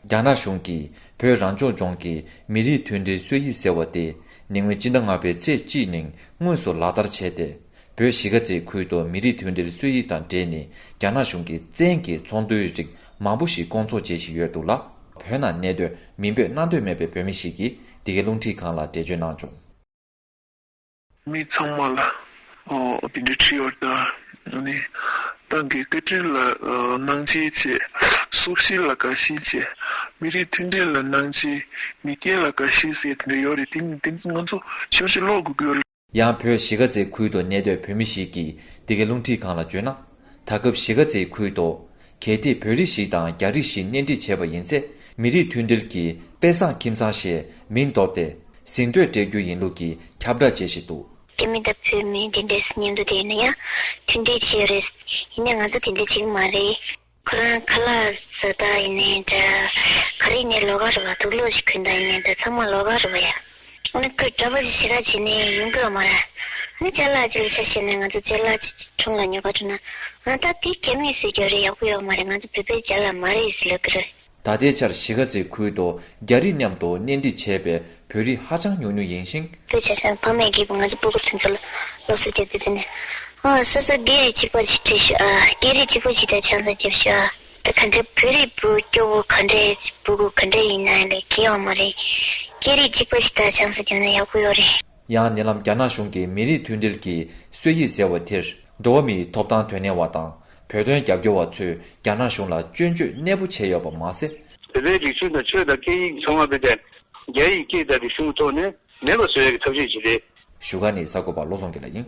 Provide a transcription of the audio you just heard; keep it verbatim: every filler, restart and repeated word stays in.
རྒྱ་ནག་གཞུང་གིས་བོད་རང་སྐྱོང་ལྗོངས་ཀྱི་མི་རིགས་མཐུན་སྒྲིལ་སྲོལ་ཡིག་ཟེར་བ་དེ་ཉེ་སྔོན་སྤྱི་ཟླ་ལྔ་པའི་ཚེས་གཅིག་ནས་དངོས་སུ་ལག་བསྟར་བྱས་ཏེ། བོད་གཞིས་ཀ་རྩེའི་ཁུལ་དུ་མི་རིགས་མཐུན་སྒྲིལ་སྲོལ་ཡིག་དང་འབྲེལ་ནས་རྒྱ་ནག་གཞུང་གིས་བཙན་གྱིས་ཚོགས་འདུའི་རིགས་མང་པོ་ཞིག་སྐོང་ཚོགས་བྱེད་བཞིན་ཡོད་འདུག་ལ། བོད་ནང་གནས་སྡོད་མིང་འབོད་གནང་འདོད་མེད་པའི་བོད་མི་ཞིག་གིས་འདི་གའི་རླུང་འཕྲིན་ཁང་ལ་འགྲེལ་བརྗོད་གནང་བྱུང་། མི་ཚང་མ་ལ་ཨོ་དེ་འདྲའི་ཁྲིད་ཡོད་ད། ཨ་ནི་ཏང་གི་བཀའ་དྲིན་ལ་ཨ་གནང་ཆེན་བྱས། སྲོག་ཤིང་ལ་དགའ་ཞེན་བྱས། མི་རིགས་མཐུན་སྒྲིལ་ལ་གནང་ཆེན། མི་སྐྱ་ལ་དགའ་ཞེན་ཟེར་དེ་འདྲ་ཡོད་རེད། དེ་དེ་ང་ཚོ་ཞེ་པོ་ཅིག་ཀློག་དགོས་ཀྱི་ཡོད་རེད། ཡང་བོད་གཞིས་ཀ་རྩེའི་ཁུལ་དུ་གནས་སྡོད་བོད་མི་ཞིག་གིས་འདི་གའི་རླུང་འཕྲིན་ཁང་ལ་བརྗོད་ན། ད་སྐབས་གཞིས་ཀ་རྩེའི་ཁུལ་དུ། གལ་ཏེ་བོད་རིགས་ཤིག་དང་རྒྱ་རིགས་ཤིག་གཉེན་སྒྲིག་བྱས་པ་ཡིན་ཚེ། མི་རིགས་མཐུན་སྒྲིལ་གྱི་དཔེ་བཟང་ཁྱིམ་ཚང་ཞེས་མིང་འདོགས་ཏེ། ཟིན་ཐོ་སྤྲད་རྒྱུ་ཡིན་ལུགས་ཀྱི་ཁྱབ་བསྒྲགས་བྱེད་བཞིན་འདུག། རྒྱ་མི་དང་བོད་མི་འདི་འདྲས་མཉམ་དུ་བསྡད་ན་ཡང་མཐུན་སྒྲིལ་བྱེད་ཡོད་རེད། ཡིན་ནའི་ང་ཚོ་དེ་འདྲ་བྱེད་ཀྱི་མ་རེད། ཁོ་རང་ཁ་ལག་ཟ་ད་ཡིན་ནའི་འདྲ། ག་རེ་ཡིན་ནའི་ལོགས་ཀ་རེད་པ། དུག་ལོག་ཞིག་གོན་ད་ཡིན་ནའི་འདྲ། ཚང་མ་ལོགས་ཀ་རེད་པ་ཡ། ཨ་ནི་ཁོས་གྲྭ་པ་ཞིག་བྱེད་ཁ་བྱས་ནས་ཡོང་གི་ཡོད་མ་རེད། ཨ་ནི་ཅ་ལག་ཅིག་ལ་ཆ་བཞག་ནས་ང་ཚོ་ཅ་ལག་ཅིག་ཁྲོམ་ལ་ཉོ་ག་འགྲོ་ན། ཨ་ད་དེ་རྒྱ་མིས་བཟོས་ཀྱི་རེད། ཡག་པོ་ཡོད་མ་རེད། ང་ཚོ་བོད་པའི་ཅ་ལག་མ་རེད་ཟེར་ལབ་ཀྱི་རེད། ད་ལྟའི་ཆར་གཞིས་ཀ་རྩེའི་ཁུལ་དུ་རྒྱ་རིགས་མཉམ་དུ་གཉེན་སྒྲིག་བྱས་པའི་བོད་རིགས་ཧ་ཅང་ཉུང་ཉུང་ཡིན་ཞིང་། བོད་ཆ་ཚང་ཕ་མས་སྐྱེས་པ་ང་ཚོ་སྤུ་གུ་དེ་ཚོ་ལ་སློབ་གསོ་རྒྱབ་དུས་ཙམ་ནས། ཨོ་སོ་སོ་སྐད་རིགས་གཅིག་པ་ཞིག་བྲིས་ཤོག་ཨ། སྐད་རིགས་གཅིག་པ་ཞིག་དང་ཆང་ས་རྒྱབ་ཤོག་ཨ། ད་ག་འདྲའི་བོད་རིགས་བུ་སྐྱོ་བོ་ག་འདྲའི་སྤུ་གུ་ག་འདྲ་ཡིན་ན་ལས་ཁེ་ཡོང་མ་རེད། སྐད་རིགས་གཅིག་པ་ཞིག་དང་ཆང་ས་རྒྱབ་ན་ཡག་པོ་ཡོད་རེད། ཡང་ཉེ་ལམ་རྒྱ་ནག་གཞུང་གིས་མི་རིགས་མཐུན་སྒྲིལ་གྱི་སྲོལ་ཡིག་ཟེར་བ་དེར་འགྲོ་བ་མིའི་ཐོབ་ཐང་དོན་གཉེར་བ་དང་བོད་དོན་རྒྱབ་སྐྱོར་བ་ཚོས་རྒྱ་ནག་གཞུང་ལ་སྐྱོན་བརྗོད་གནས་པོ་བྱས་ཡོད་པ་མ་ཟད། བོད་པའི་རིག་གཞུང་དང་ཆོས་དང་སྐད་ཡིག་ཚང་མ་བོད་དེ་རྒྱ་ཡི་སྐད་དང་རིག་གཞུང་གི་ཐོག་ནས་མེད་པ་བཟོ་ཡག་གི་ཐབས་ཤེས་ཅིག་རེད། བཞུགས་སྒར་ནས་གསར་འགོད་པ་བློ་བཟང་དགེ་ལེགས་ཡིན།